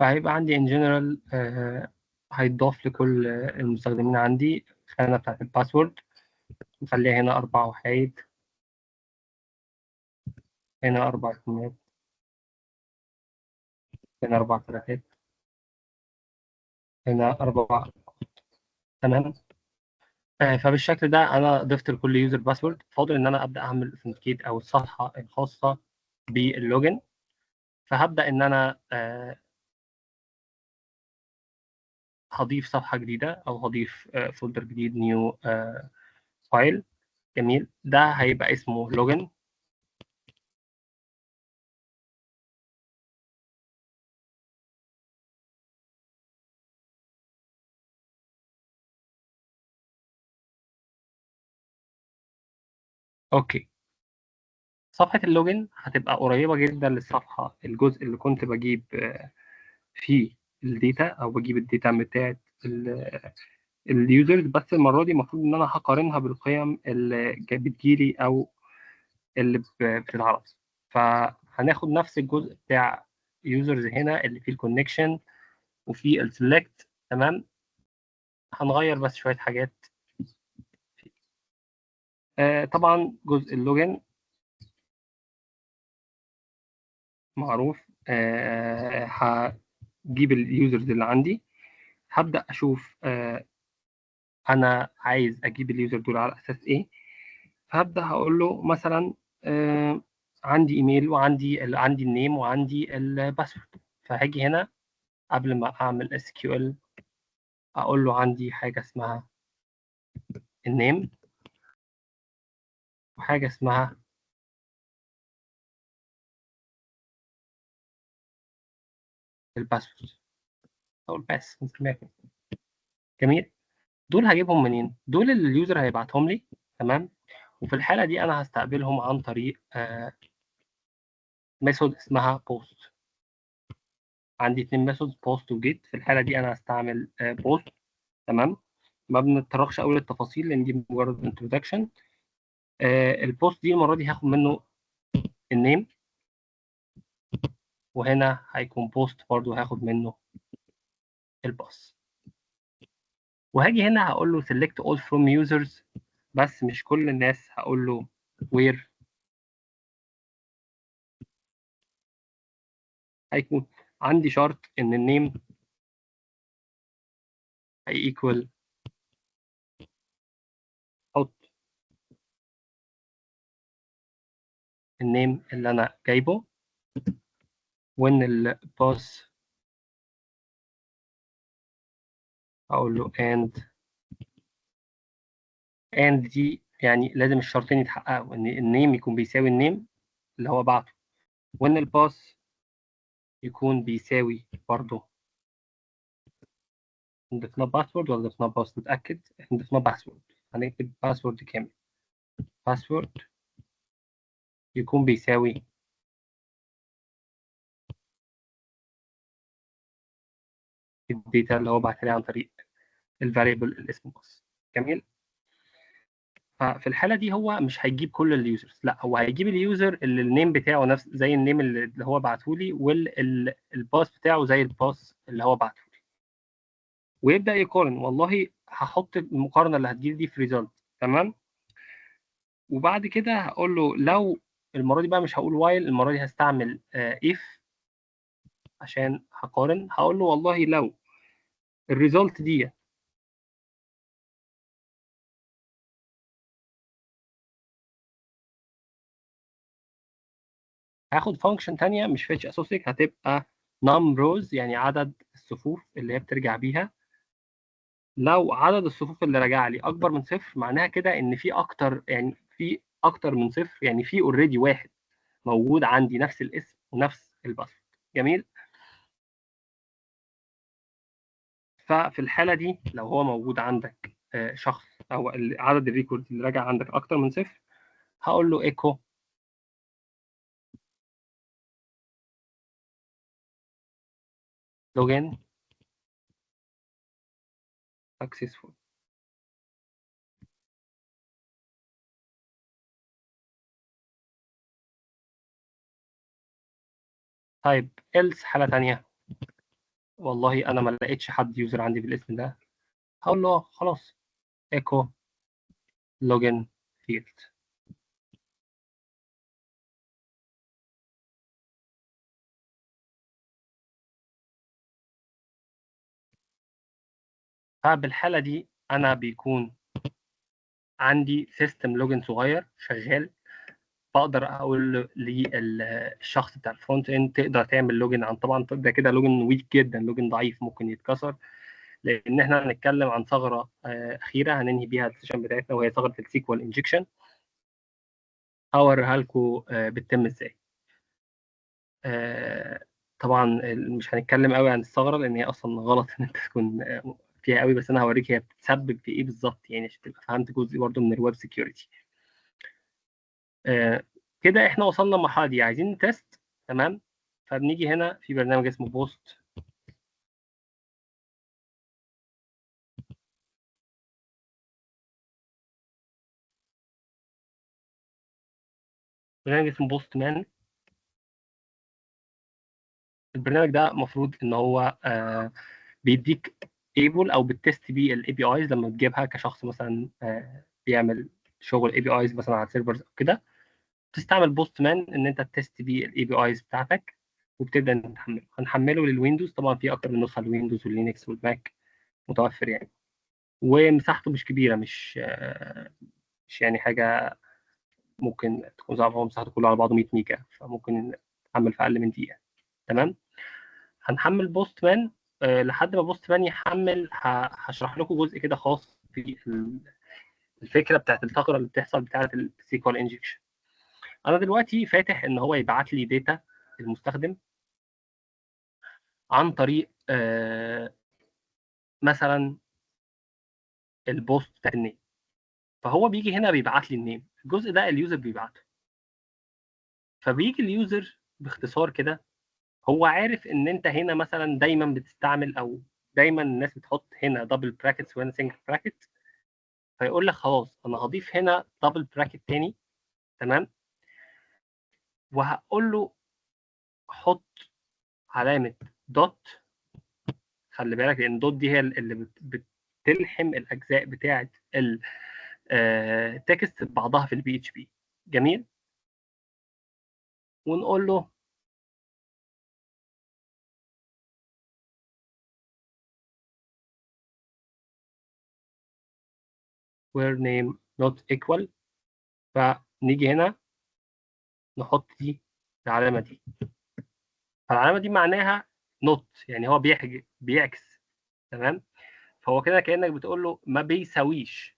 فهيبقى عندي in general هيتضاف لكل المستخدمين عندي الخانة بتاعت ال password، نخليها هنا 4 وحيد، هنا 4 اتنينات، هنا 4 تلاتات، هنا 4. تمام. فبالشكل ده أنا ضفت لكل user password. فاضل إن أنا أبدأ أعمل authenticate أو الصفحة الخاصة بال login. فهبدأ إن أنا هضيف صفحة جديدة أو هضيف folder جديد new file. جميل. ده هيبقى اسمه login. okay، صفحة ال login هتبقى قريبة جدا للصفحة الجزء اللي كنت بجيب فيه ال data او بجيب ال data بتاعت ال users، بس المرة دي المفروض ان انا هقارنها بالقيم اللي بتجيلي او اللي بتتعرض. فهناخد نفس الجزء بتاع users هنا اللي فيه ال connection وفيه ال select. تمام. هنغير بس شوية حاجات. طبعا جزء ال login معروف. هجيب ال users اللي عندي، هبدأ أشوف أنا عايز أجيب ال user دول على أساس إيه. فهبدأ هقول له مثلا عندي إيميل وعندي عندي ال name وعندي ال password. فهاجي هنا قبل ما أعمل SQL أقول له عندي حاجة اسمها ال name وحاجة اسمها ال password أو ال pass نسميها كده. جميل. دول هجيبهم منين؟ دول اللي ال user هيبعتهم لي. تمام. وفي الحالة دي أنا هستقبلهم عن طريق method اسمها post. عندي 2 method، post و get. في الحالة دي أنا هستعمل post. تمام. ما بنتطرقش أوي للتفاصيل لأن دي مجرد introduction. ال post دي المرة دي هاخد منه ال name، وهنا هيكون post برضو هاخد منه ال pass. وهاجي هنا هقول له select all from users، بس مش كل الناس، هقول له where هيكون عندي شرط ان ال name هي equal حط ال name اللي انا جايبه، وان ال pass اقول له and دي يعني لازم الشرطين يتحققوا، ان ال name يكون بيساوي ال name اللي هو بعته، وان ال pass يكون بيساوي برضه. ضفنا password ولا ضفنا pass؟ نتأكد احنا ضفنا password، هنكتب password كامل، password يكون بيساوي ال data اللي هو بعتها لي عن طريق ال variable اللي اسمه pass. جميل. ففي الحالة دي هو مش هيجيب كل ال users، لا هو هيجيب ال user اللي ال name بتاعه نفس زي ال name اللي هو بعته لي، وال pass بتاعه زي ال pass اللي هو بعته لي، ويبدأ يقارن. والله هحط المقارنة اللي هتجيب دي في result. تمام. وبعد كده هقول له لو المرة دي بقى مش هقول while، المرة دي هستعمل if عشان هقارن. هقول له والله لو ال result دي هاخد function تانية مش fetch assoc، هتبقى num rows يعني عدد الصفوف اللي هي بترجع بيها. لو عدد الصفوف اللي رجع لي اكبر من صفر، معناها كده ان في اكتر، يعني في اكتر من صفر، يعني في already واحد موجود عندي نفس الاسم ونفس ال password. جميل. ففي الحالة دي لو هو موجود عندك شخص او عدد ال record اللي راجع عندك اكتر من صفر، هقول له echo login successful. طيب else حالة تانية، والله انا ما لقيتش حد user عندي بالاسم ده، هقول له خلاص echo login failed. فبالحاله دي انا بيكون عندي system login صغير شغال، بقدر اقول للشخص بتاع ال front end تقدر تعمل login عن، طبعا ده كده login weak جدا، login ضعيف ممكن يتكسر، لان احنا هنتكلم عن ثغره اخيرة هننهي بيها ال session بتاعتنا، وهي ثغره ال SQL injection. هوريها لكم بتتم ازاي. طبعا مش هنتكلم قوي عن الثغرة لان هي اصلا غلط ان انت تكون فيها قوي، بس انا هوريك هي بتتسبب في ايه بالظبط يعني عشان تبقى فهمت جزء برده من ال web security. كده احنا وصلنا للمرحلة دي، عايزين test. تمام، فبنيجي هنا في برنامج اسمه Post، برنامج اسمه Postman. البرنامج ده المفروض ان هو بيديك able او بت test بيه ال APIs لما تجيبها كشخص مثلا بيعمل شغل APIs مثلا على servers او كده، تستعمل Postman ان انت test بيه ال APIs بتاعتك وبتبدا تحمله. هنحمله لل Windows، طبعا في اكتر من نسخه لل Windows وال Linux وال Mac متوفر يعني، ومساحته مش كبيرة، مش يعني حاجة ممكن تكون صعبة، هو مساحته كله على بعضه 100 ميجا، فممكن تحمل في اقل من دقيقة. تمام، هنحمل Postman. لحد ما Postman يحمل هشرح لكم جزء كده خاص في الفكرة بتاعت الثغرة اللي بتحصل بتاعت ال SQL injection. انا دلوقتي فاتح ان هو يبعت لي data المستخدم عن طريق مثلا ال post بتاع ال name، فهو بيجي هنا بيبعت لي ال name، الجزء ده ال user بيبعته. فبيجي ال user باختصار كده هو عارف ان انت هنا مثلا دايما بتستعمل، او دايما الناس بتحط هنا double brackets وهنا single bracket، فيقول لك خلاص انا هضيف هنا double bracket تاني. تمام، وهقول له حط علامة dot، خلي بالك لان dot دي هي اللي بتلحم الاجزاء بتاعه ال text ببعضها في ال PHP. جميل، ونقول له where name not equal، فنيجي هنا نحط دي العلامة دي، فالعلامة دي معناها not، يعني هو بيعكس. تمام، فهو كده كأنك بتقول له ما بيساويش،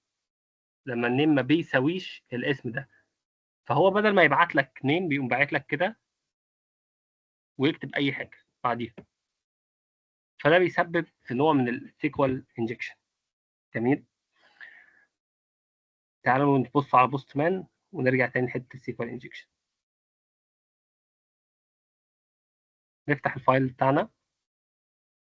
لما ال name ما بيساويش الاسم ده، فهو بدل ما يبعت لك name بيقوم باعت لك كده ويكتب أي حاجة بعديها، فده بيسبب في نوع من ال SQL injection. جميل، تعالوا نبص على Postman ونرجع تاني لحته ال SQL injection. نفتح ال file بتاعنا،